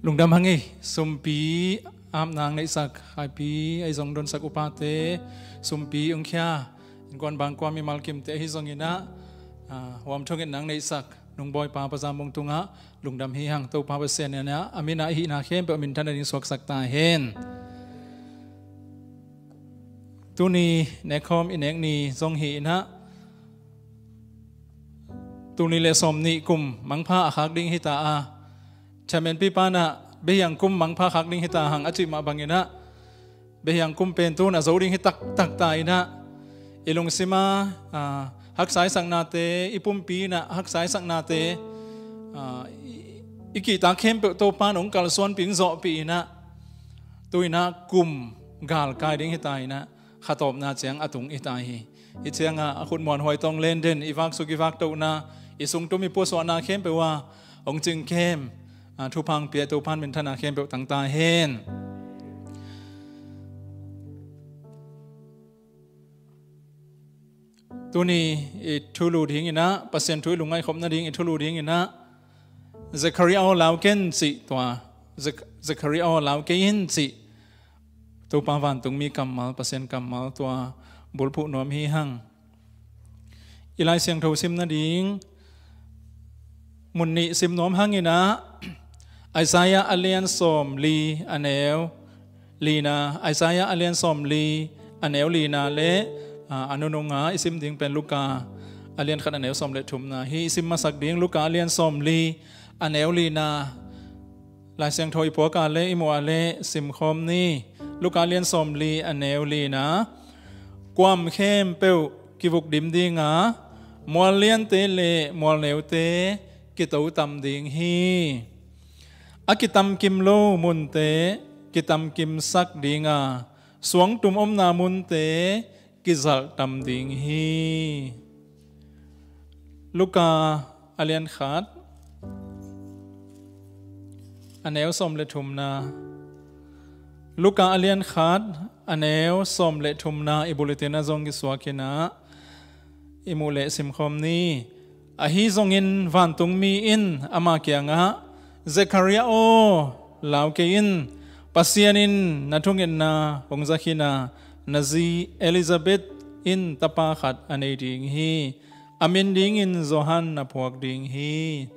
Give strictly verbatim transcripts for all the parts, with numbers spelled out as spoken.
Lungdam hang ei, sumpi apna ang neihsak, haipi ei zong donsak upate, sumpi ungkhia, innkuan bangkua mimal kimte ahi zongin ah, ah, huam thongin ang neihsak nungbawipa Pa Zam Mung tungah lungdam hi hang. Topa Pasian in ah a min a i hihna khempeuh minthan a ding suaksak ta hen. Tuni nekkhawm i nek ni zong hi in ah, tul nih le sawm nih kum mangpha a khak ding hi ta a, chairman pipan ah biahiang kum mangpha khak ding hi ta hang a cih mah bangin ah, biahiang kum pen tun a zo ding hi taktak ta in ah, i lungsima, ah, haksa i saknate, i pumpi in ah haksa i saknate, ah, i, i kihtak khempeuh Topa in hong kalsuanpih, hong zawhpih in ah, tu in ah kum galkai ding hi ta in ah, khatawpna ciang a tung i ta hi. Hih ciangah a khutmuan huai tawh len den, i vaksuk i vaktohna, i sungtum i pusuahna khempeuh ah hong cingkem, ah, thupha hong pia Topa in minthana khempeuh tang ta hen. Tuni i thulu ding in ah, Pasian thu i lungngaih khop nading i thulu ding in ah, Zechariah aw, lau kei in cih tua, Zek-, Zechariah aw, lau kei in cih Topa vantungmi kammal, Pasian kammal tua bulphuh nuam hi hang. I Lai Siangtho sim nading mun nih sim nuam hang in ah, Isaiah a lian sawm li a neu lina, Isaiah a lian sawm li a neu lina le, ah, a nunung ah i sim ding pen Luka a lian khat a neu sawm le thumna hi i sim masak ding. Luka a lian sawm li a neu lina, Lai Siangtho i puak a le i muh a le simkhawm ni. Luka lian sawm li a neu lina, kuam khempeuh kivuk dim ding a, mual liante le mual neute kito tam ding hi. A kitamkim lo munte kitamkimsak ding a, suangtum omna munte kizalh tam ding hi. Luka a lian khat a neu sawm le thumna. Luka a lian khat a neu sawm le thumna i bulletin ah zong kisuak in ah, i muh le simkhawm ni. Ahi zongin vantungmi in ama kiangah, Zechariah aw, lau kei in, Pasian in na thungetna hong za khin a, na zi Elizabeth in tapa khat a nei ding hi. A min dingin Johan na phuak ding hi.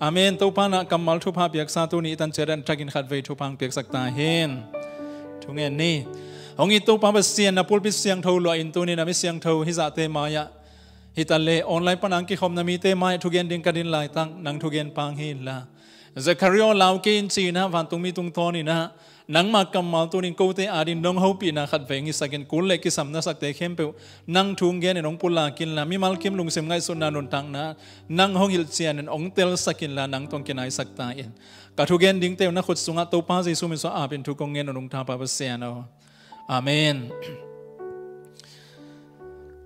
Amen. Topa in ah kammal thupha piaksa tuni i tan ciat ah thakin khatvei thupha hong piaksak ta hen. Thungen ni. Hong it Topa Pasian, na pulpit siangtho luah in tuni na mi siangtho hih zahte mai-ah, hi ta le online pan a hong kikhopna mite mai-ah thugen ding ka din laitak nang thugen pang hi inla, Zechariah aw, lau kei in ci-in ah vantungmi tungtawn in ah nangma kammal tuni-in kote adingin nong hopihna khatvei hong hisak in, kul le kisam na sakte khempeuh nang thu hong genin hong pulak inla, mimal kim lungsim ngaihsutna nuntakna nang hong hilhcianin hong telsak inla, nang tawh hong kinaisak ta in. Ka thugen dingte uh na khut sungah Topa Jesu min suang apin thu kong ngen uh, nong tapa Pasian aw. Amen.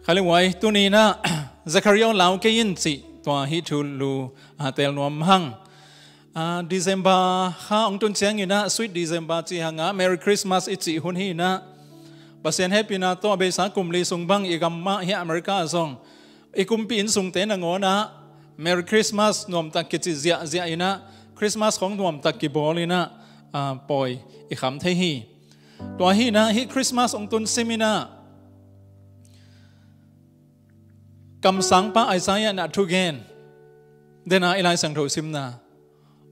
Kha le uai, tuni-in ah Zechariah aw, lau kei in cih tua hih thulu, ah, teel nuam hang. Ah, December kha hong tun ciangin ah Sweet December cih hang a, Merry Christmas i cih hun hi-in ah, Pasian hehpihna tawh a beisa kum li sung bang i gam mah hi, America ah zong i kumpi inn sungte nangawn ah Merry Christmas nuamtak kici ziahziah in ah, Christmas khawng nuamtak kibawl in ah, ah, pawi i kham thei hi. Tua hi-in ah hih Christmas hong tun simin ah kamsangpa Isaiah in a thugen, den a i Lai Siangtho simna,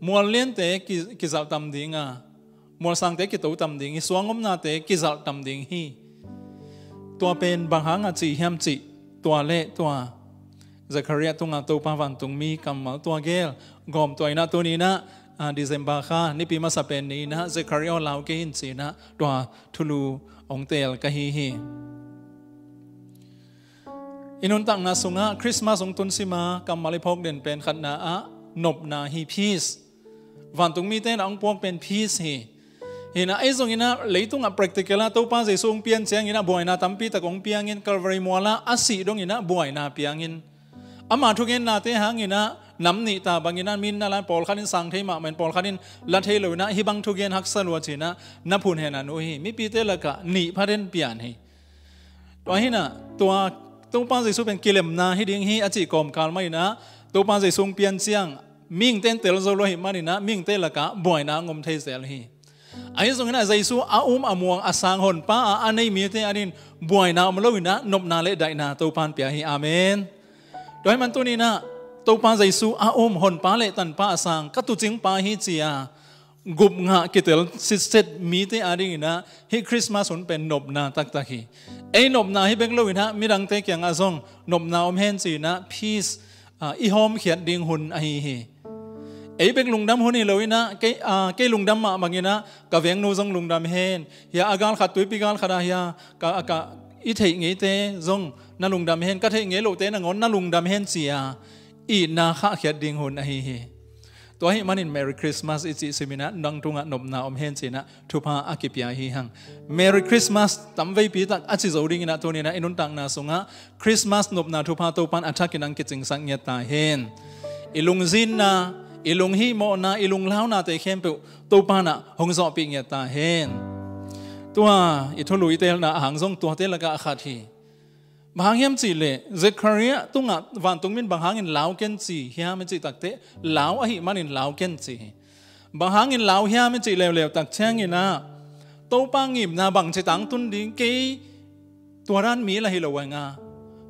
mual liante ki, kizalh tam ding a, mual sangte kito tam ding hi, suang omnate kizalh tam ding hi. Tua pen bang hanga ci hiam cih, tua le tua Zechariah tungah Topa vantungmi kammal tua gel gawm tua in ah, tuni-in ah, ah, December kha nipi masa pen ni-in ah, Zechariah aw, lau kei in ci-in ah tua thulu hong teel ka hi hi. I nuntakna sungah Christmas hong tun sima kammal i phawk den pen khatna ah nopna hi, peace. Vantungmite in a hong puak pen peace hi. Hi-in ah, ei zongin ah leitungah practical ah Topa Jesu hong pian ciangin ah buaina tampi tak hong piangin, Calvary mualah a sih dongin ah buaina piangin, ama thugennate hangin ah nam nih ta bangin ah, mi-in na la in, pawlkhat in sang thei mahmah in, pawlkhat in la thei lo-in ah, hih bang thugen haksa lua ci-in ah na phunhen a nuh hi. Mipite lakah nih phaten pian hi. Tua hi-in ah, tua Topa Jesu pen kilemna hi ding hi a cih kawmkal mah in ah, Topa Jesu hong pian ciang mihingte in tel zo lo ahih manin ah mihingte lakah buaina hong om thei zel hi. Ahi zongin ah Jesu a um a muang a sang Honpa a a nei mite adingin buaina om loin ah nopna le daihna Topa in pia hi. Amen. Tua ahih man tuni-in ah Topa Jesu a um, Honpa le Tanpa a sang, ka tuucingpa hi ci-a gupngah kitel sitset mite adingin ah hih Christmas hun pen nopna taktak hi. Ei nopna hi bek loin ah midangte kiangah zong nopna om hen ci-in ah peace, ah, i hawmkhiat ding hun ahi hi. Ei bek lungdam hun hi loin ah kei, ah, kei lungdam mah bangin ah ka vengnu zong lungdam hen. Hia a gal khat, tuipi gal khat ah hia ka, ka i theih ngeite zong na lungdam hen, ka theih ngei lohte nangawn na lungdam hen ci-a itna khahkhiat ding hun ahi hi. Tua ahih manin Merry Christmas i cih simin ah nang tungah nopna om hen ci-in ah thupha a kipia hi hang. Merry Christmas tamveipi tak a ci zo dingin ah tuni-in ah i nuntakna sungah Christmas nopna thupha Topa in a thakin hong kicingsak ngiat ta hen. I lungzinna, i lunghihmawhna, i lunglaunate khempeuh Topa in ah hong zawhpih ngiat ta hen. Tua i thulu i teelna a hang zong tuate lakah a khat hi. Bang hang hiam cih leh Zechariah tungah vantungmi in bang hangin lau ken ci hiam i cih takteh, lau ahih manin lau ken ci hi. Bang hangin lau hiam i cih leuleu tak ciangin ah Topa ngimna bangci tangtun ding, kei tua dan mi lah hi lo ing a,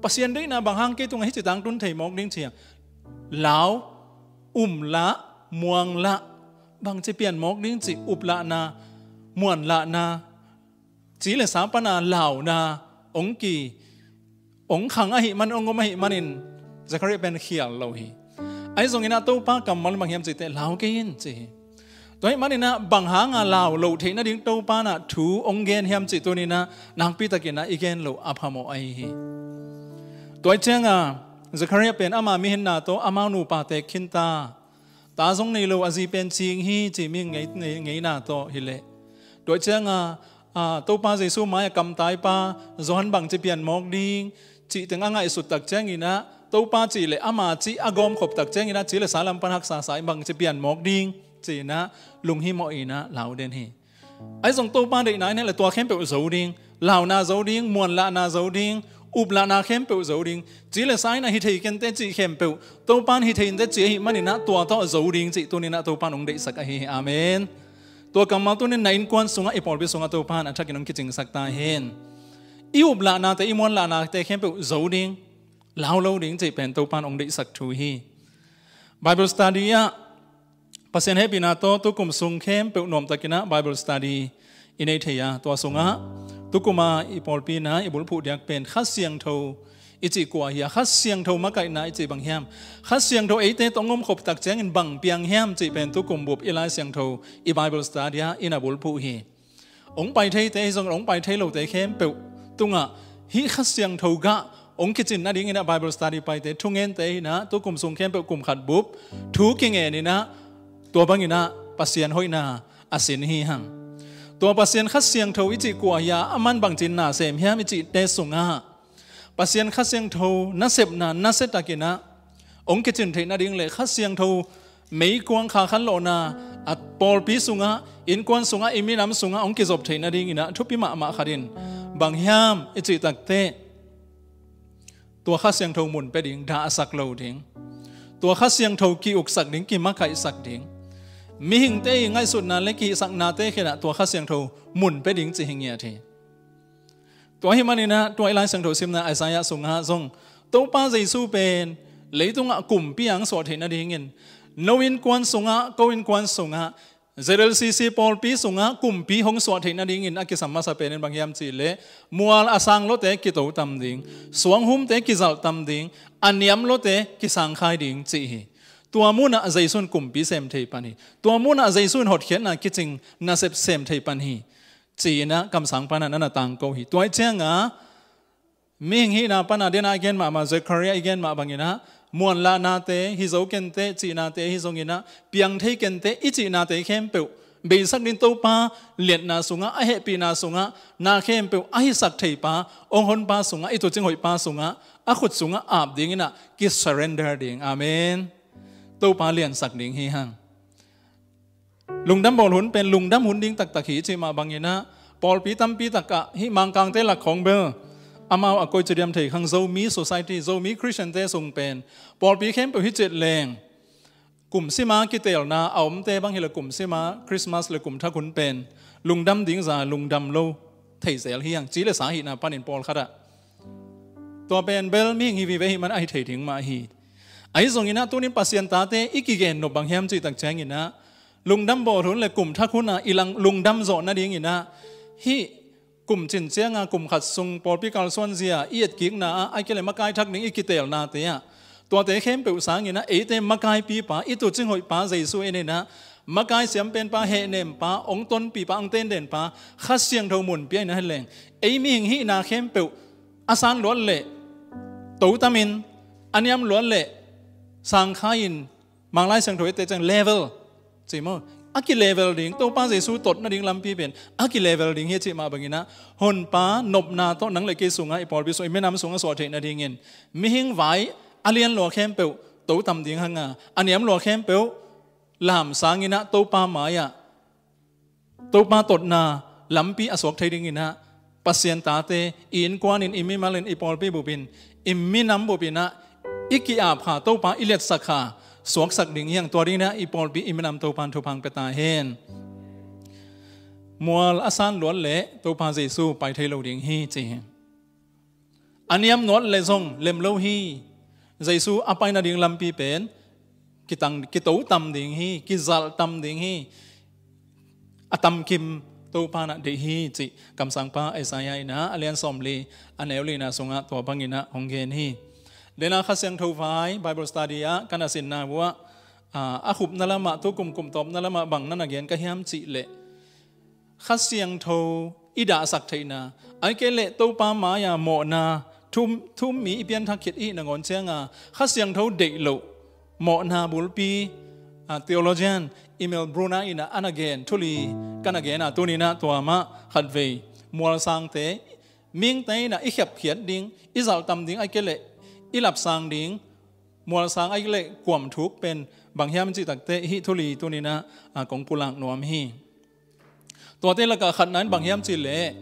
Pasian deihna bang hang kei tungah hici tangtun thei mawk ding ci hiam? Lau, um lah, muang lah, bangci pian mawk ding cih uplahna, muanlahna, ci le sa pana launa hong ki, hong khang ahih man, hong om ahih manin Zechariah pen khial lo hi. Ahi zongin ah Topa kammal bang hiam cih teh lau kei in ci hi. Tua ahih manin ah bang hanga lau loh theih nading Topa in ah thu hong gen hiam cih tuni-in ah nakpi takin ah i gen loh a phamawh ahi hi. Tua ciangin Zechariah pen ama mihinna tawh amau nupa teek khinta, ta zong nei lo, a zi pen cing hi ci mihing ngei, ngei, ngeina tawh hi leh. Tua ciangin ah, Topa Jesu mai-ah kamtaipa Johan bangci pian mawk ding cih teng a ngaihsut tak ciangin ah, Topa cih le ama cih a gawmkhop tak ciangin ah, ci le sa lam pan haksa sa in bangci pian mawk ding ci-in ah lunghimawh in ah lau den hi. Ahi zong Topa deihna in ah le tua khempeuh zo ding, launa zo ding, muanlahna zo ding, uplahna khempeuh zo ding, ci le sa in ah hi thei kente cih khempeuh Topa in hi thei inte cih ahih manin ah tua tawh zo ding cih tuni-in ah Topa in hong deihsak ahi hi. Amen. Tua kammal tuni-in na innkuan sungah, i pawlpi sungah Topa in a thakin hong kicingsak ta hen. I uplahnate, i muanlahnate khempeuh zo ding, lau lo ding cih pen Topa in hong deihsak thu hi. Bible study ah Pasian hehpihna tawh tukum sung khempeuh nuamtakin ah Bible study i nei thei a, tua sungah tukum a i pawlpi in ah i bulphuh diak pen Kha Siangtho i cih kua hi a, Kha Siangtho makaihna i cih bang hiam? Kha Siangtho eite tawh hong omkhop tak ciangin bang piang hiam cih pen tukum bup i Lai Siangtho i Bible study ah i na bulphuh hi. Hong pai theite hi zong, hong pai thei lote khempeuh tungah hih Kha Siangtho gah hong kicin nadingin ah Bible study paite, thungente in ah tukum sung khempeuh kum khat bup thu kingen in ah tua bangin ah Pasian hoihna a sin hi hang. Tua Pasian Kha Siangtho i cih kua hi a, aman bangci in na sem hiam i cihte sungah Pasian Kha Siangtho nasepna nasia takin ah hong kicin theih nading le Kha Siangtho meikuang kha khanlawhna a pawlpi sungah, innkuan sungah, i minam sungah hong kizop theih nadingin ah thupi mahmah khat in bang hiam i cih takteh, tua Kha Siangtho mun pia ding, dah a sak lo ding. Tua Kha Siangtho ki-uksak ding, kimakaihsak ding. Mihingte i ngaihsutna le kihihsaknate khen ah tua Kha Siangtho mun pia ding cih hi ngiat hi. Tua ahih manin ah tua i Lai Siangtho simna Isaiah sungah zong Topa Jesu pen leitungah kumpi a hong suah theih nadingin, no innkuan sungah, ko innkuan sungah, Z L C C pawlpi sungah kumpi hong suah theih nadingin a kisam masa pen in bang hiam cih leh, mual a sang luate kito tam ding, suanghumte kizalh tam ding, a niam luate kisangkhai ding cih hi. Tua munah Jesu in kumpi sem thei pan hi. Tua munah Jesu in hotkhiatna kicing nasep sem thei pan hi, ci-in ah kamsang pan ah na na tangko hi. Tua ahih ciangah mihing hihna pan ah, den a i gen mahmah, Zechariah i gen mah bangin ah, muanlahnate, hi zo kente cihnate hi zongin ah, piang thei kente i cihnate khempeuh beisak ding, Topa liatna sungah, a hehpihna sungah na khempeuh a hisak theipa, hong honpa sungah, i tuucing hoihpa sungah, a khut sungah ap dingin ah kisurrender ding. Amen. Topa liansak ding hi hang. Lungdam bawl hun pen lungdam hun ding taktak hi, cih mah bangin ah pawlpi tampi takah, hih Mangkangte lak khawng bel amau a koici diam thei khang, Zomi society, Zomi Christiante sung pen pawlpi khempeuh hi ciat leng Kum sima kiteelna a omte bang hi le kum sima Christmas le kum thak hun pen lungdam ding za lungdam lo thei zel hi hang, ci le sa hihna panin pawlkhat ah tua pen bel mihing hi vive hi man ahi thei ding mah hi. Ahi zongin ah tunin Pasian tate i kigen nop bang hiam cih tak ciangin ah lungdam bawl hun le kum thak hun ah i lang lungdam zawh nadingin ah hih kum cin cianga kum khat sung pawlpi kalsuan zia i etkikna ah, ahih kei le makai thak ding i kiteelnate ah, tuate khempeuh sangin ah eite makaipipa, i tuucing hoihpa Jesu en in ah, makai siampenpa, hehnempa, hong tonpipa, hong tendenpa Kha Siangtho mun pia in ah hi leng, ei mihing hihna khempeuh a san luat le totamin, a niam luat le sangkhai-in, Manglai Siangtho i te ciang level ci maw, a kilevel ding, Topa Jesu tot nading lampi pen a kilevel ding hi cih mah bangin ah, Honpa nopna tawh nang le kei sungah, i pawlpi sungah, i minam sungah suah theih nadingin mihing vai a lian lua khempeuh to tam ding hanga, a niam lua khempeuh lam sangin ah Topa mai-ah, Topa totna lampi a suak thei dingin ah, Pasian tate i innkuanin, i mimalin, i pawlpi bupin, i minam bupin ah i ki-ap kha, Topa i liatsak kha suaksak ding hi hang. Tua dingin ah i pawlpi, i minam Topan thupha hong pia ta hen. Mual a san luat le Topa Jesu pai thei lo ding hi ci hi. A niam nuat le zong lem lo hi. Jesu a pai nading lampi pen kitang, kito tam ding hi, kizalh tam ding hi. A tamkim Topa in ah deih hi cih kamsangpa Isaiah in ah a lian sawmli, a neu lina sungah tua bangin ah hong gen hi. Dena Kha Siangtho vai Bible study ah ka na sinna uh ah, a khupna lamah, tu kum kum tawpna lamah bang na na gen ka hiam cih leh, Kha Siangtho i dahsak theihna, ahih kei leh Topa mai-a mawhna, thu um, thu um mi i pianthak khit i hih nangawn cianga Kha Siangtho deih loh mawhna bulpi, a, theologian Emil Brunner in ah a na gen thu li ka na gen a, tuni-in ah tua mah khatvei mualsangte, mihingte in ah i khiapkhiat ding, i zalh tam ding, ahih kei leh i lapsang ding mualsang, ahih kei leh kuamthuk pen bang hiam cih takteh hih thu li tuni-in ah, a, kong pulak nuam hi. Tuate lakah khatna in bang hiam cih leh,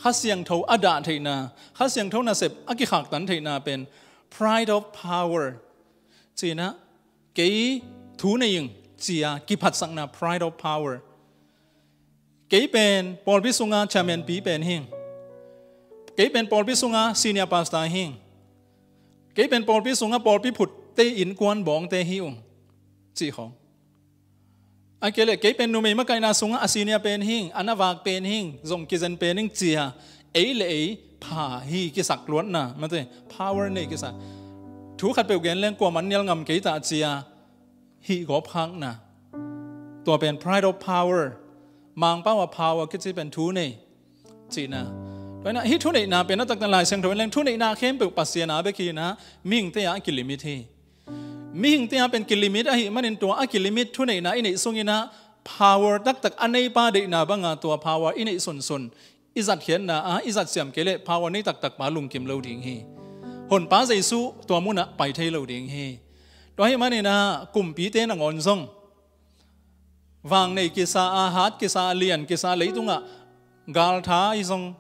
Kha Siangtho a dah theihna, Kha Siangtho nasep a kikhaktan theihna pen pride of power ci-in ah, kei thu nei ing ci-a kiphatsakna, pride of power. Kei pen pawlpi sunga chairman pi pen hi ing. Kei pen pawlpi sunga senior pastor hi ing. Kei pen pawlpi sunga pawlpi phutte innkuan bawngte hi ung, cih khawng. Ahih kei leh kei pen numei makaihna sungah a senior pen hi ing, a na vak pen hi ing, zong kizen pen hi ing ci-a, ei le ei pha hi kisak luatna, mate, power nei kisak. Thu khatpeuh gen leng kuaman nial ngam kei ta ci-a hih gawp khakna. Tua pen pride of power. Mangpau ah power kici pen thu nei cihna. Tua hi-in ah hih thuneihna pen a taktak Lai Siangtho in leng thuneihna khempeuh Pasian a bek hi-in ah, mihingte a kilimit hi. Mihingte a pen kilimit ahih manin tua a kilimit thuneihna i neih sungin ah power taktak a neipa deihna banga tua power i neih sunsun, i zatkhiatna ah i zatsiam kei leh power nei taktakpa lungkim lo ding hi. Honpa Jesu tua munah pai thei lo ding hi. Tua ahih manin ah kumpite nangawn zong vang nei kisa a, hat kisa a, lian kisa a, leitungah galtha ahi zong,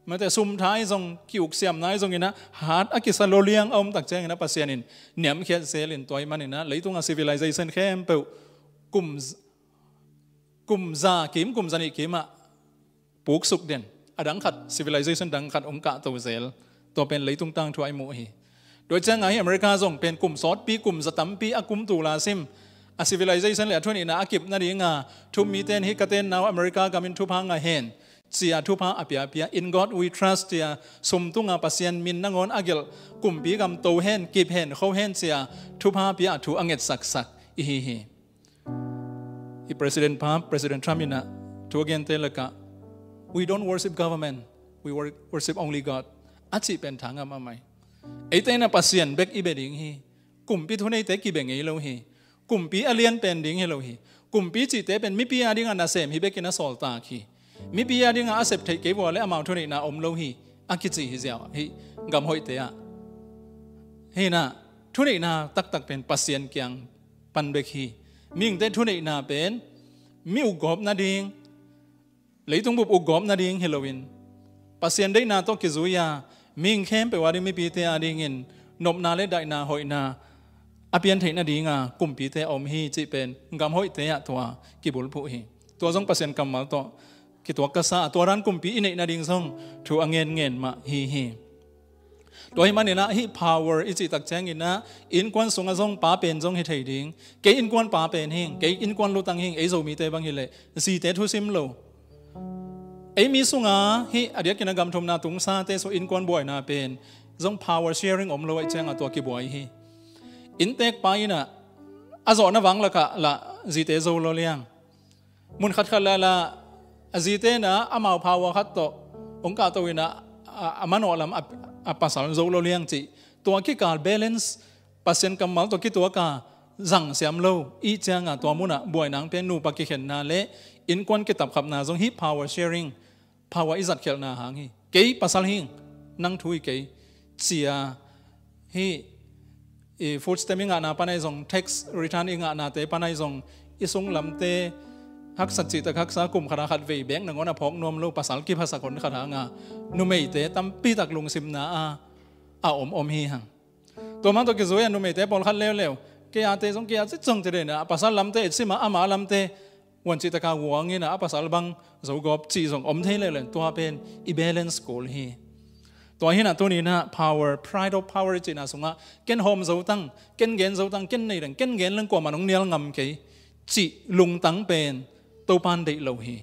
mate, sumtha ahi zong, ki-uksiamna ahi zongin ah, hat a kisa loliang a om tak ciangin ah Pasian in niamkhiat zelin, tua ahih manin ah leitungah civilization khempeuh kum, kum za kim, kum za nih kimah puksuk den, a dang khat, civilization dang khat hong kahto zel. Tua pen leitung tangthu ah i muh hi. Tua ciangah hih America zong pen kum sawtpi, kum za tampi a kum tul a sim, a civilization le a thuneihna a kip nadinga, thu um mite in hih ka tenna uh America gamin thupha ngah hen ci-a thupha a piapia, "In God we trust," ci-a sum tunga Pasian min nangawn a gelh kumpi gam to hen, kip hen, kho hen ci-a thupha pia, a thu a ngetsaksak i hi hi. I President pa, President Trump in ah thu a gente lakah, "We don't worship government, we wor-, worship only God," a cih pen tha ngam a mai. Eite in ah Pasian bek i bia ding hi. Kumpi thuneite kibia ngei lo hi. Kumpi a lian pen ding hi lo hi. Kumpi cihte pen mipi a dingah nasem hi bekin a sawltak hi. Mipi a dingah a sep theih kei vua le amau thuneihna om lo hi, a kici hi ziau hi, gam hoihte ah. Hi-in ah thuneihna taktak pen Pasian kiang pan bek hi. Mihingte thuneihna pen mi ukgawp nading, leitung bup ukgawp nading hi loin, Pasian deihna tawh kizui-a mihing khempeuh a ding, mipite a dingin nopna le daihna, hoihna a pian theih nadinga kumpite a om hi cih pen gam hoihte ah tua kibulphuh hi. Tua zong Pasian kammal tawh kituak ka sa a, tua dan kumpi i neih nading zong thu a ngenngen mah hi hi. Tua hi maninah hih power i cih tak cianginah innkuan sungah zong pa pen zong hi thei ding. Kei innkuan pa pen hing, kei innkuan lutang hing, ei Zomite bang hileh zite thusim lo. Ei mi sunga hih a diakin a gam thumna tungsate sung innkuan buaina pen zong power sharing om lo ahih cianga tua kibuai hi. Innteekpa inah a zawhna vang lakah lah zite zo lo liang. Mun khatkhat lala a zite inah amau power khat tawh hong kahto inah a, a manawh lam a, a pasal zo lo liang cih. Tua kikal balance Pasian kammal tawh kituaka zang siam lo i cianga tua munah buainang pen nupa kikhenna le innkuan kitapkhapna zong hih power sharing, power i zatkhialhna hang hi. Kei pasal hing, nang thu hi kei cia hi. I food stamp i ngahna panai zong, tax return i ngahnate panai zong, i sunglamte haksat cihtak haksa kum khata khat vei bek nangawn a phawk nuam lo pasal kiphasak hon khat hanga numeite tampitak lungsimna a a om om hi hang. Tua mah tawh kizui a numeite pawlkhat leuleu kei ate zong kei a cit zong ti dena a pasal lamte et sima ama lamte huan cihtaka wuang inah a pasal bang zogawp cih zong om thei leuleu. Tua pen i balance kul hi. Tua hinah tuninah power, pride of power i cihna sungah ken hawm zotang, ken gen zotang, ken neidang, ken gen leng kuaman hong nial ngam kei cih lungtang pen Topan deih lo hi.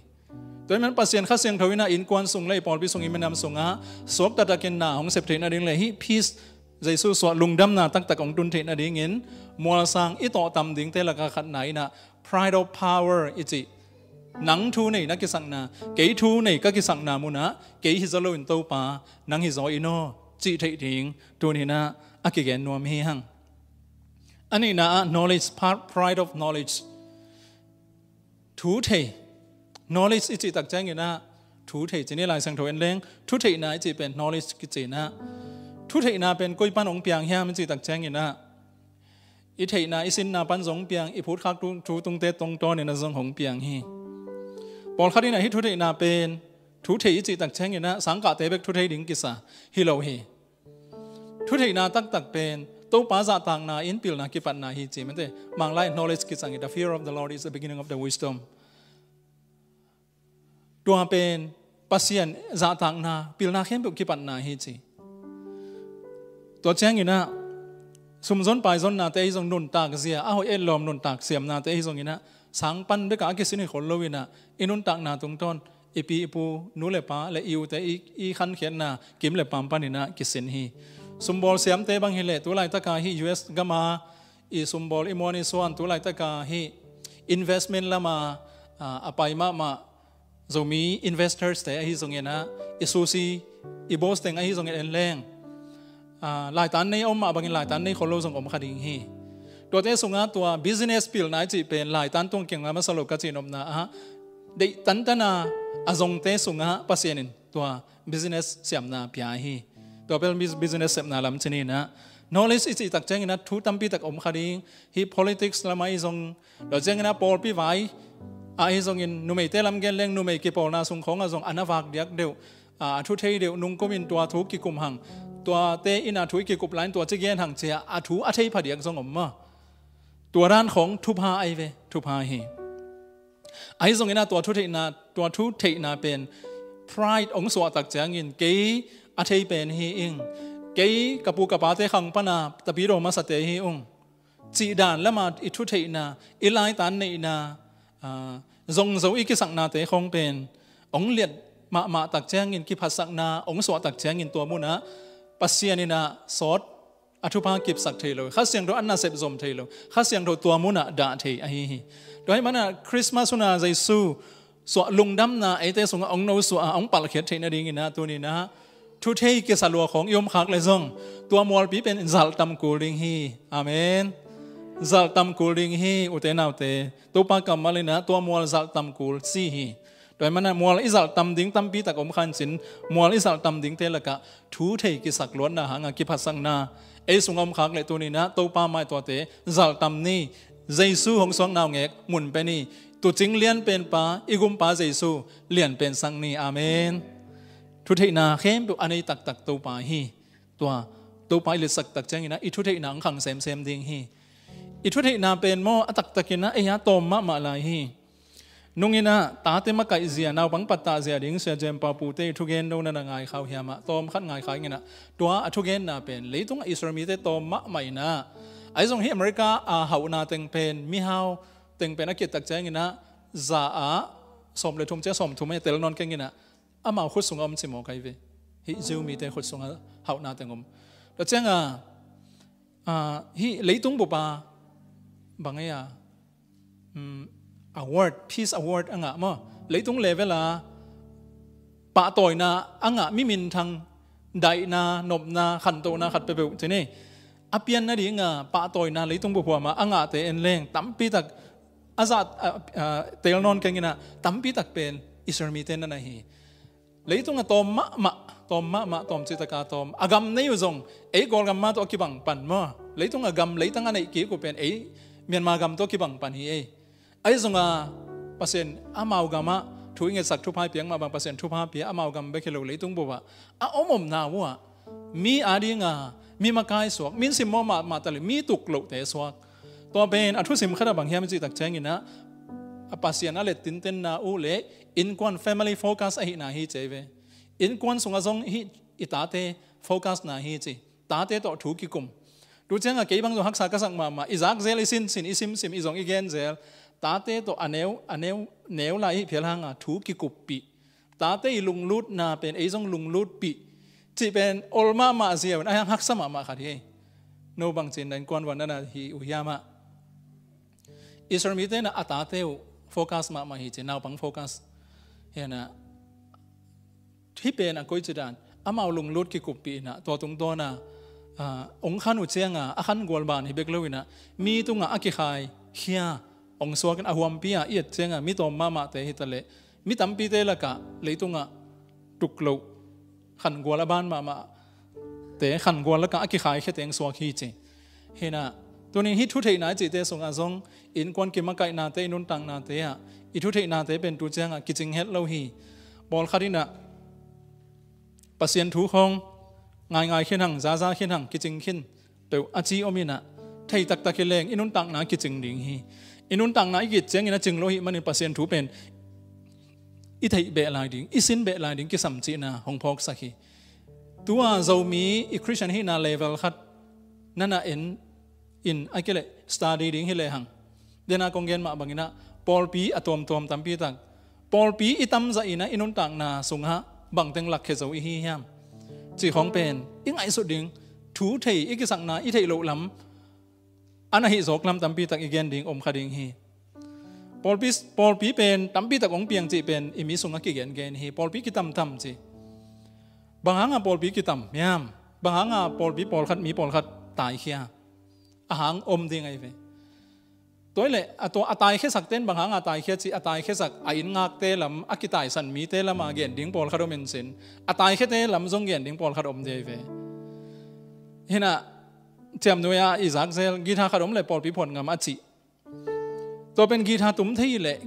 Tua hi man Pasian Kha Siangtho inah innkuan sung le i pawlpi sung i minam sungah suaktatakin na hong sep theih nading le hih peace Jesu suah lungdamna taktak hong tun theih nadingin mualsang i tawhtam dingte laka khatna inah pride of power i cih nang thu nei na kisakna, kei thu nei ka kisakna munah kei hi zaw loin Topa nang hi zaw in aw cih theih ding tuninah a kigen nuam hi hang. A nihna ah knowledge, pride of knowledge. Thu thei. Knowledge i cih tak cianginah thu thei cini Lai Siangtho en leng thu theihna i cih pen knowledge kicinah thu theihna pen koi pan hong piang hiam i cih tak cianginah i theihna i sinna pan zong hong piang, i phutkhak thu tungte tongtawninah zong hong piang hi. Pawlkhat inah hih thu theihna pen thu thei i cih tak cianginah sangkahte bek thu thei ding kisa hi lo hi. Thu theihna taktak pen Topa zahtakna in pilna kipatna hi ci mate. Manglai knowledge kicang hi, the fear of the Lord is the beginning of the wisdom. Tua pen Pasian zahtakna pilna khempeuh kipatna hi ci. Tua cianginah sumzon paizonnate ahi zong nuntak zia a hoih etlawm nuntak siamnate ahi zonginah sang pan beka a kisin hi khol loinah i nuntakna tungtawn i pi i pu, nu le pa le i ute i, i khankhiatna kim le paam paninah kisin hi. Sumbawl siamte bang hileh tu laitaka hih U S gama i sumbawl i muan i suan tu laitaka hih investment lama a, a pai mahmah Zomi investors te ahi zonginah i susi i boss teng ahi zongin en leng a, laitan nei a om mah bangin laitan nei khol lo zong om kha ding hi. Tuate sungah tua business pilna i cih pen laitan tuang kiangah masa lo ka cihnopna ah deih tantana a zongte sungah Pasian in tua business siamna pia hi. Tua pel business sepna lam cininah knowledge i cih tak cianginah thu tampitak om kha ding hi. Politics lamah i zong lo cianginah pawlpi vai ahi zongin numeite lam gen leng numei kipawlna sung khawngah zong a na vak diak deuh a, a thu thei deuh nungkumin tua thu kikum hang. Tuate inah thu i kikup lain tua ci gen hang cia a thu a thei phadiak zong om maw? Tua dan khawng thupha ahi ve, thupha hi. Ahi zonginah tua thu theihna, tua thu theihna pen pride hong suahtak ciangin kei a thei pen hi ing, kei ka pu ka pate khang pana tapidaw masate hi ung cih dan lama i thu theihna, i laitan neihna, a, zongzo i kisaknate khawng pen hong liat mahmah tak ciangin kiphatsakna hong suahtak ciangin tua munah Pasian inah sawt a thupha kipsak thei lo, Kha Siangtho a nasep zom thei lo, Kha Siangtho tua munah dah thei ahi hi. Tua hi manah Christmas huna Jesu suah lungdamna eite sungah hong no suah a hong palhkhiat theih nadinginah tuninah thu thei kisa lua khawng i om khak le zong tua mualpi pen zalhtam kul ding hi. Amen. Zalhtam kul ding hi ute naute. Topa kammal inah tua mual zalhtam kul ci hi. Tua hi manah mual i zalhtam ding tampitak om khan cin mual i zalhtam dingte lakah thu thei kisak luatna hanga kiphatsakna ei sungah om khak le tuninah Topa mai tuate zalhtam ni. Jesu hong suak naungek mun pe ni. Tuucing lian penpa i gumpa Jesu lian pensak ni. Amen. Thu theihna khempeuh a nei taktak Topa hi. Tua Topa i liatsak tak cianginah i thu theihna hong khang semsem ding hi. I thutheihna pen maw, a taktakin ah ei a tawm mahmah lai hi. Nung in ah tate makaih zia, naupang pattah zia ding Sia Jem Pau Pu te i thugen no na na ngai kha uh hiam ah, tawm khat ngai kha ing in ah, tua a thugenna pen leitungah Israel mite tawm mahmah in ah, ahi zong hih America a hauhna teng pen, mihau teng pen a kitak ciangin ah, za ah sawm le thum ciang sawm thum a tel nawn keng in ah, amau khut sungah om ci mawk ahi ve. Hih Jew mite khut sungah hauhna teng om. Tua ciangah, ah, hih leitung bup a bang ei a, um, award, peace award a ngah maw, leitung level a pahtawina a ngah mi minthang, daihna, nopna, khantohna khat peuhpeuh ci ni, a pian nading a pahtawina leitung bup huam a a ngahte en leng tampi tak, a zah, a, a, tel nawn keng in ah tampi tak pen Israel mite na na hi. Leitung a tawm mahmah, tawm mahmah, tawm cih tak a tawm. A gam nei uh zong ei Kawlgam mah tawh a kibang pan maw. Leitung a gam leitang a neih kik uh pen ei Myanmar gam tawh a kibang pan hi ei. Ahi zong a Pasian amau gam ah thu i ngetsak, thupha i piak mah bang, Pasian thupha pia, amau gam bek hi lo, leitung bup ah a om omna uh ah mi ading a mi makai suak, min simmawh mahmah ta le mi tuk lohte suak. Tua pen a thusim khat ah bang hiam i cih tak ciangin ah, a Pasian a let tintenna uh le innkuan, family focus ahihna hi ci ei ve. Innkuan sungah zong hih i tate focus na hi ci. Tate tawh thu kikum. Tu ciangah kei bang zong haksa ka sak mahmah. I zak zel, i sin sin, i sim sim, i zong i gen zel. Tate tawh a neu, a neu, neu lai hih phial hang a thu kikuppih, tate i lunglutna pen ei zong lunglutpih cih pen ol mahmah ziau in a hang haksa mahmah khat hi. No bang ci-in na innkuan uh ah na na hi uh hiam ah. Israel mite na a tate uh focus mahmah hi ci, naupang focus. Hi na, hih pen a koici dan, amau lunglut kikuppih in ah, tua tungtawn a, ah, ong khan uh ciang a, a khan gual ban hi bek lo in ah, mi tungah a kikhaikhia ong suak in, a huampi a i et ciang a mi tawm mahmahte hi ta leh, mi tampite lakah leitung ah tuk loh, khan gual a ban mahmahte, khan gual lakah a kikhaikhia teng suak hi ci. Hi na, tuni hih thutheihna i cihte sungah zong innkuan kimakaihnate, i nuntaknate ah i thutheihnate pen tu ciang a kicing het lo hi. Pawlkhat in ah Pasian thu khawng ngaingai khin hang, zaza khin hang, kicing khin peuh a ci om in ah, thei taktak hi leng i nuntakna kicing ding hi. I nuntakna i kicing ciangin a cing lo hi manin Pasian thu pen i theih beh lai ding, i sin beh lai ding kisam cihna hong phawksak hi. Tua Zomi i Christian hihna level khat na na en in, a kei leh study ding hi lehang, dena kong gen mah bangin ah, pawlpi a tuamtuam tampi tak, pawlpi i tamzah in ah i nuntakna sungah bangteng lakkhia zo i hi hiam cih khawng pen i ngaihsut ding. Thu thei i kisakna i theih loh lam, a na hih zawk lam tampi tak i gen ding om kha ding hi. Pawlpi, pawlpi pen tampi tak hong piang cih pen i mi sungah kigengen hi. Pawlpi kitamtam ci. Bang hanga pawlpi kitam hiam? Bang hanga pawlpi pawlkhat, mi pawlkhat taikhia? A hang om ding ahi ve. Tua hi leh a tua a taikhiasak ten bang hanga taikhia cih, a taikhiasak a inn ngakte lam, a kitaisan mite lam a gen ding pawlkhat om in cin, a taikhiate lam zong gen ding pawlkhat om ding ahi ve. Hi na, ciamnuai ah i zak zel, guitar khat om leh pawlpi phuan ngam a cih. Tua pen guitar tum thei leh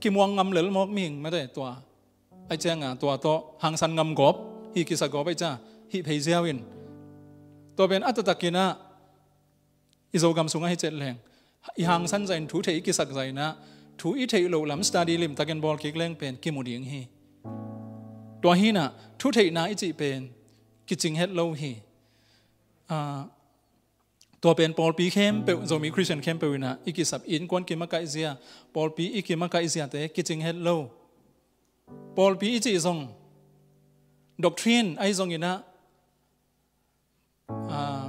kimuang ngam lel mawk mihing mate tua. Ahi ciang a tua tawh hangsan ngam gawp, hih kisa gawp ahi ciang hih phei ziau in. Tua pen a taktak in ah i Zogam sungah hi cet leng, i hangsan zah in, thu thei i kisak zah in ah, thu i theih loh lam study limtakin bawl kik leng pen kimu ding hi. Tua hi na, thu theihna i cih pen kicing het lo hi. Ah, tua pen pawlpi khempeuh, Zomi Christian khempeuh in ah i kisap, innkuan kimakaih zia, pawlpi i kimakaih ziate kicing het lo. Pawlpi i cih zong, doctrine ahi zongin ah, ah,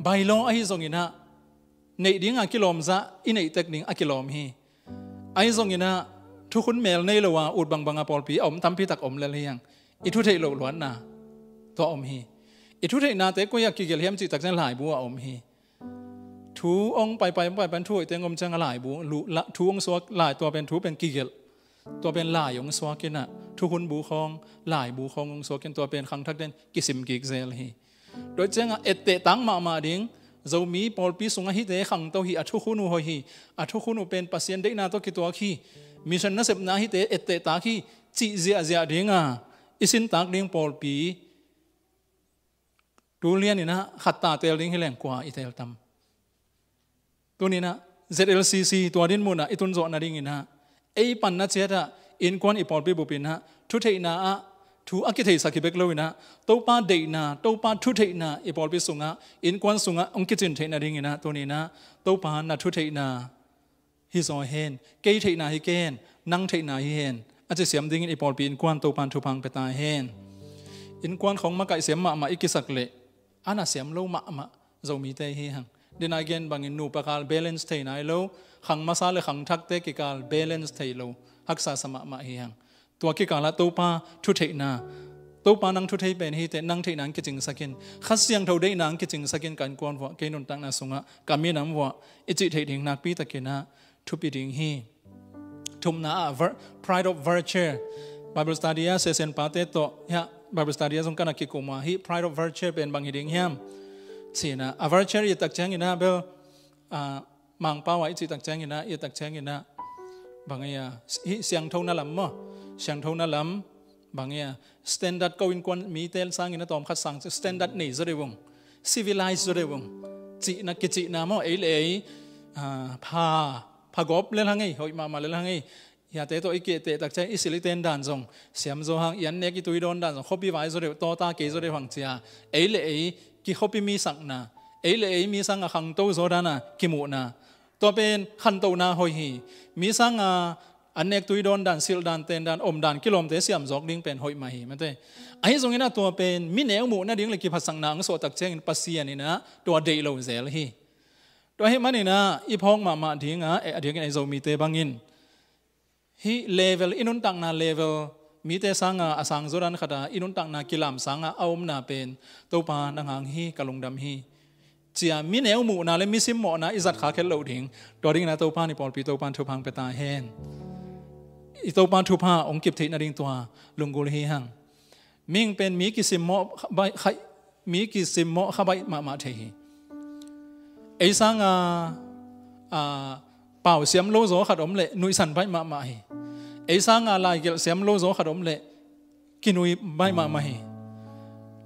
bylaw ahi zongin ah, neih ding a kilawm zah i neih tek ding a kilawm hi. Ahi zongin ah, thukhun mel nei lo a ut bangbang a pawlpi a om tampi tak om lel hi hang. I thu theih loh luatna tua om hi. I thu theihnate koi ah kigelh hiam cih tak ciang laibu ah om hi. Thu hong paipai, hong paipai, thu hoih teng om ciang a laibu, lu-, la-, thu hong suak lai, tua pen thu pen kigelh. Tua pen lai hong suak in ah, thukhun bu khawng, laibu khawng hong suak in, tua pen khangthak ten kisim kik zel hi. Tua ciang a etteh tak mahmah ding, Zomi pawlpi sungah hihte khangto hi, a thukhun uh hoih hi, a thukhun uh pen Pasian deihna tawh kituak hi, mission nasepna hihte etteh tak hi, cih ziahziah ding a, i sin tak ding pawlpi, tu lian in ah khat ta teel ding hi leng kua i teel tam? Tuninah Z L C C tua din munah i tunzawh nadinginah ei panna ciatah innkuan i pawlpi bupinah thutheihna ah thu a kitheisak hi bek loinah Topa deihna, Topa thutheihna i pawlpi sungah, innkuan sungah hong kicin theih nadinginah tuninah Topa na thutheihna hi zaw hen, kei theihna hi ken, nang theihna hi hen a ci siam dingin i pawlpi innkuan Topan thupha hong pia ta hen. Innkuan khong makaih siam mahmah i kisak leh a na siam lo mahmah Zomite hi hang. Dena gen bangin nupa kal balance thei nai lo, khang masa le khang thakte kikal balance thei lo, haksa sa mahmah hi hang. Tua kikalah Topa thutheihna, Topa nang thuthei pen hi teh, nang theihna hong kicingsakin, Kha Siangtho deihna hong kicingsakin ka innkuan vuah, kei nuntakna sungah, ka minam vuah i cih theih ding nakpi takinah thupi ding hi. Thumna ah vir-, pride of virtue. Bible study ah sesen pate tawh hiah Bible study ah zong ka na kikum a, hih pride of virtue pen bang hi ding hiam? Cinah a virtue i tak cianginah bel, ah, Mangpau ah i cih tak cianginah, i tak cianginah bang ia, hih siangtho na lam maw? Siangtho na lam bang ia, standard ko innkuan mite sangin a tawmkhat sang standard nei zaw deuh ung, civilized zaw deuh ung, cihna kicihna maw, ei le ei, ah, pha, pha gawp lel hang ei, hoih mahmah lel hang ei. Hiate tawh i kihteh tak ciang i sil i ten dan zong siam zaw hang, i an nek i tui dawn dan zong khuapi vai zaw deuh, tawta kei zaw deuh hang cia, ei le ei kikhuapi mi sakna, ei le ei mi sanga khangto zaw dana kimuhna, tua pen khantohna hoih hi. Mi sanga an nek tui dawn dan, silh dan, ten dan, om dan kilawmte siam zawk ding pen hoih mah hi mate. Ahi zongin a tua pen mi neu muh nading le kiphatsakna ang suahtak ciangin Pasian inah tua deih lo zel hi. Tua hi maninah i phawk mahmah dinga, eh, a dingin ei Zomite bangin hih level, i nuntakna level, mite sanga a sang zaw dan khata i nuntakna kilam sanga a omna pen Topa nang hang hi, ka lungdam hi. Cia mi neu muhna le mi simmawhna i zat khak het loh ding. Tua dingin a Topa ni pawlpi Topa thupha hong pia ta hen. I Topa thupha hong kip theih nading tua lunggulh hi hang. Mihing pen mi kisimmawh kha-, baih, khai, mi kisimmawh kha baih mahmah thei hi. Ei sanga, a, pau siam lo zaw khat om leh nuihsan baih mahmah hi. Ei sanga laigelh siam lo zaw khat om leh kinui baih mahmah hi.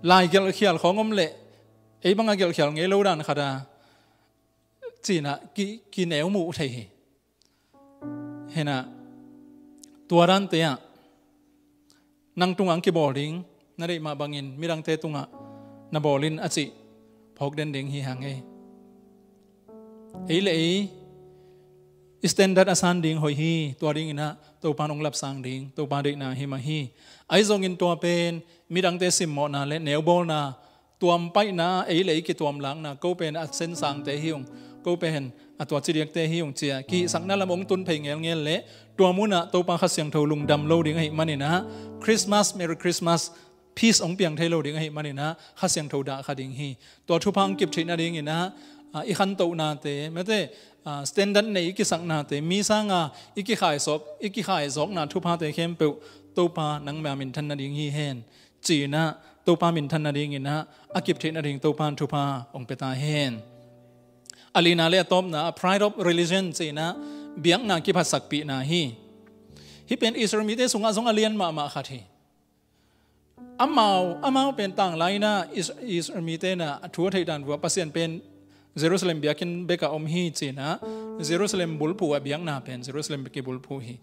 Laigelh khial khawng om leh ei banga gelh khial ngei lo dan khata cinah ki, kineu muh thei hi. Hinah tua dante ah nang tungah ang kibawl ding, na deih mah bangin midangte tungah na bawl in a cih phawk den ding hi hang ei. Ei le ei i standard a san ding hoih hi, tua dinginah Topan hong lapsang ding, Topa deihna hi mah hi. Ahi zongin tua pen midangte simmawhna le neubawlna tuam paihna, ei le ei kituam lakna, ko pen a sensangte hi ung, ko pen a tua cidiakte hi ung cia kihihsakna lam hong tun phei ngelngel leh tua munah Topa Kha Siangtho lungdam lo ding ahi maninah Christmas, Merry Christmas, peace hong piang thei lo ding ahi maninah Kha Siangtho dah kha ding hi. Tua thupha hong kip theih nadinginah, a, i khantohnate mate, a, standard nei i kisaknate, mi sanga i kikhaisawp, i kikhai zawkna thuphate khempeuh Topa nangma minthan nading hi hen. Cinah Topa minthan nadinginah a kip theih nading Topan thupha hong pia ta hen. A lina le a tawpna ah pride of religion cinah biakna kiphatsakpihna hi. Hih pen Israel mite sungah zong a lian mahmah khat hi. Amau, amau pen tanglainah Is-, Israel mite na a thu a theih dan vua Pasian pen Jerusalem biakinn beka om hi cinah Jerusalem bulphuh a biakna pen Jerusalem beki bulphuh hi.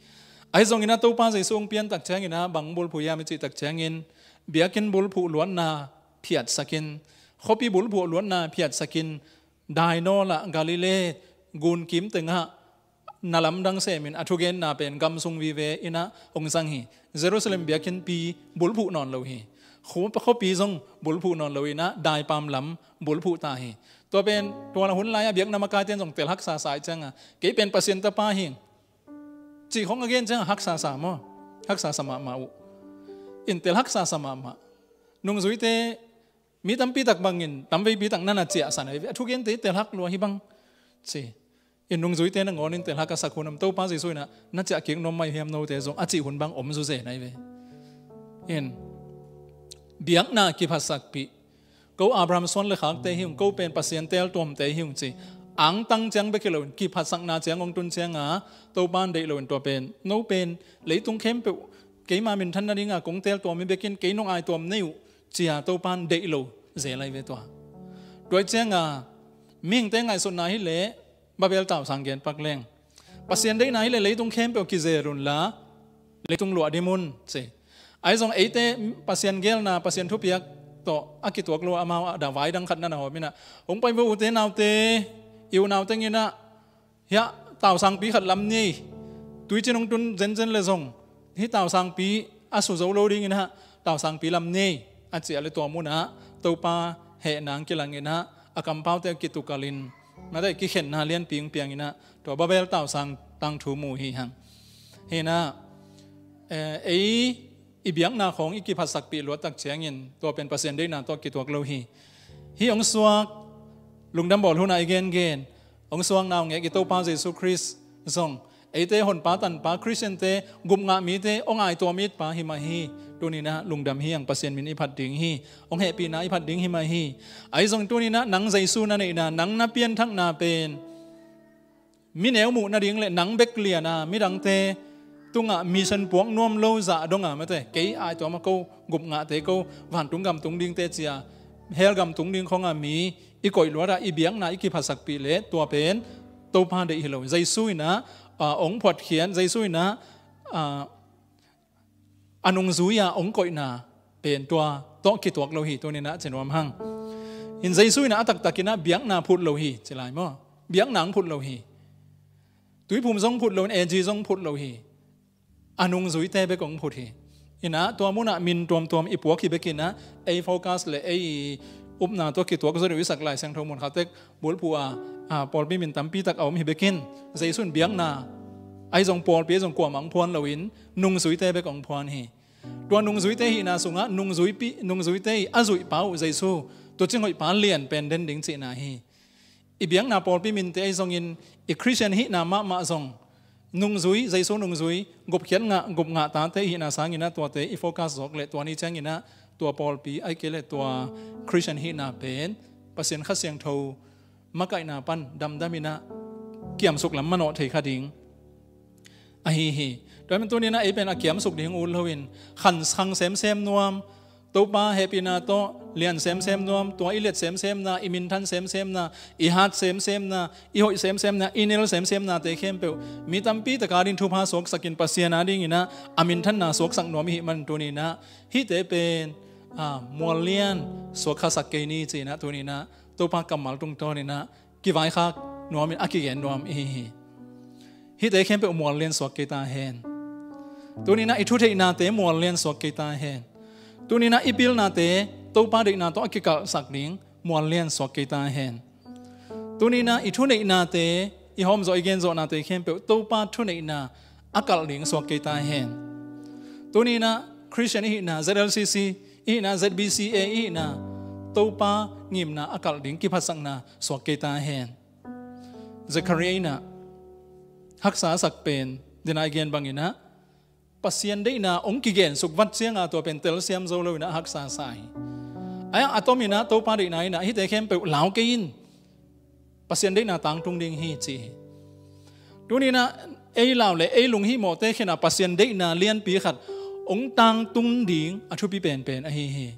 Ahi zongin a Topa Jesu hong piantak cianginah bang bulphuh hiam i cihtak ciangin biakinn bulphuh luatna phiatsakin, khuapi bulphuh luatna phiatsakin, dainawl ah Galilee gunkim tengah na lamdang semin a thugenna pen gamsung vive inah hong zang hi. Jerusalem biakinnpi bulphuh nawn lo hi. Khu-, khuapi zong bulphuh nawn lo inah daipam lam bulphuh ta hi. Tua pen tua hun lai-ah biakna makaite in zong tel haksa sa ih cianga kei pen Pasian tapa hi cih khong a gen cianga haksa sa maw? Haksa sa mahmah uh. In tel haksa sa mahmah. Nungzuite mi tampi tak bangin tamveipi tak na na ciahsan ahi ve. A thugente tel hak lua hi bang ci. In nungzuite nangawnin tel hak a sak hun om, Topa Jesu inah na ciah kik nuam mai hiam note zong a cih hun bang om zuzen ahi ve. In biakna kiphatsakpih. Ko Abraham suan le khakte hi ung, ko pen Pasian teeltuamte hi ung ci. Angtang ciang bek hi loin kiphatsakna ciang hong tun cianga Topa in deih loin tua pen no pen leitung khempeuh keima minthan nadinga kong teeltuam hi bekin kei nong aituam nei uh cia Topa in deih lo zel ahi ve tua. Tua ih cianga mihingte ngaihsutna hileh Babel tausang gen pak leng, Pasian deihna hi le leitung khempeuh kizel unla, leitung luah dim un, ci. Ahi zong eite Pasian gelna, Pasian thupiak tawh a kituak lo amau a da vai dang khat na na hawm inah, hong pai vo ute naute, i unau tenginah, hiah tausangpi khat lam ni, tuicin hong tun zenzen le zong hih tausangpi a su zo lo dinginah tausangpi lam ni, a ciah le tua munah Topa heh nang kilanginah a kampaute a kitukalin, mate kikhenna lianpi hong pianginah tua Babel tausang tangthu mu hi hang. Hinah, eh, ei i biakna khawng i kiphatsakpih luattak ciangin tua pen Pasian deihna tawh kituak lo hi. Hih hong suak lungdam bawl hunah i gengen, hong suak naungek i Topa Jesu Khrist zong eite honpa tanpa Khristiante, gupngah mite hong aituam itpa hi mah hi. Tuninah lungdam hi hang, Pasian min i phat ding hi. Hong hehpihna i phat ding hi mah hi. Ahi zong tuninah nang Jesu na neihna, nang na pianthakna pen mi neu muh nading le nang bek liana midangte tungah mission puak nuam lo zah donga, mate kei aituam a ko gupngahte, ko vantung gam tung dingte cia hell gam tung ding khawnga mi i koih luatah i biakna i kiphatsakpih le tua pen Topa deih hi lo. Jesu inah, ah, hong phuatkhiat, Jesu inah, ah, a nungzui-a hong koihna pen tua tawh kituak lo hi. Tuninah ci nuam hang. In Jesu inah a taktakinah biakna phut lo hi, ci lai maw? Biakna hong phut lo hi. Tuiphum zong phut lo in, A G zong phut lo hi. A nungzuite bek hong phut hi. Inah tua munah min tuamtuam i puak hi bekinah ei focus le ei upna tawh kituak zaw deuh i sak Lai Siangtho mun khatek bulphuh a, a, pawlpi min tampitak a om hi bekin, Jesu in biakna ahi zong pawlpi ahi zong kuamah hong phuan loin nungzuite bek hong phuan hi. Tua nungzuite hihna sungah nungzuipi, nungzuite i a zuihpa uh Jesu, tuucing hoihpa lian pen den ding cihna hi. I biakna pawlpi minte ahi zongin i Khristian hihna mahmah zong nungzui, Jesu nungzui, gupkhiat ngah, gupngah tate i hihna sanginah tuate i focus zawk le tua ni cianginah tua pawlpi ahi kei le tua Khristian hihna pen Pasian Kha Siangtho makaihna pan damdaminah kiamsuk lam manawh thei kha ding ahi hi. Tua hi man tuninah ei pen a kiamsuk ding ut loin khan khang semsem nuam, Topa hehpihna tawh lian semsem nuam, tua i liat semsemna, i minthan semsemna, i hat semsemna, i hoih semsemna, i nel semsemnate khempeuh mi tampi taka ding thupha suaksakin Pasian a dinginah a minthanna suaksak nuam i hih man tuninah hihte pen, a, muallian suak khasak kei ni cinah tuninah Topa kammal tungtawninah kivaikhak nuamin a kigen nuam i hi hi. Hihte khempeuh muallian suak kei ta hen. Tuninah i thutheihnate muallian suak kei ta hen. Tuninah i pilnate Topa deihna tawh a kikalhsak ding muallian suak kei ta hen. Tuninah i thuneihnate, i hawmzawh i genzawhnate khempeuh Topa thuneihna a kalh ding suak kei ta hen. Tuninah Khristian i hihna, Z L C C i hihna, Z B C A i hihna, Topa ngimna a kalh ding kiphatsakna suak kei ta hen. Zechariah inah haksa a sak pen, dena i gen banginah Pasian deihna hong kigensuk vat cianga tua pen telsiam zo loinah haksa sa hi. Ahi hang a tominah Topa deihna inah hihte khempeuh lau kei in, Pasian deihna tangtung ding hi ci hi. Tuninah ei lau le ei lunghihmawhte khenah Pasian deihna lianpi khat hong tangtung ding a thupi penpen ahi hi.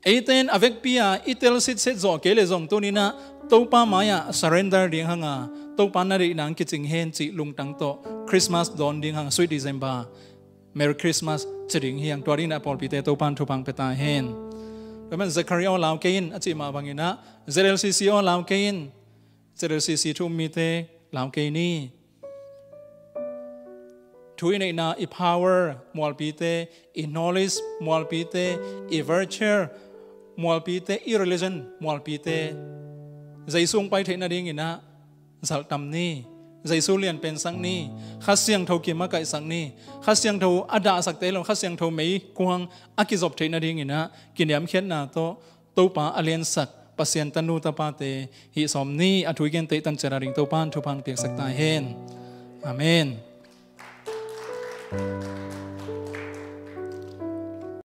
Eite in a vekpi-a i tel sitset zawh kei le zong tuninah Topa mai-ah surrender ding hanga Topa na deihna hong kicing hen cih lungtang tawh Christmas dawn ding hanga Sweet December, Merry Christmas ci ding hi hang. Tua dinginah pawlpite Topa in thupha hong pia ta hen. Tua man Zechariah aw lau kei in a cih mah banginah Z L C C aw lau kei in, Z L C C thu um mite lau kei ni. Thu i neihna, i power mualpite, i knowledge mualpite, i virtue mualpite, i religion mualpite Jesu hong pai theih nadinginah zalhtam ni. Jesu lianpensak ni. Kha Siangtho kimakaihsak ni. Kha Siangtho a dahsakte lo, Kha Siangtho meikuang a kizop theih nadinginah kiniamkhiatna tawh Topa a liansak Pasian tanu tapate hih sawm ni. A thu i gen teihtan ciat a ding Topa in thupha hong piaksak ta hen. Amen.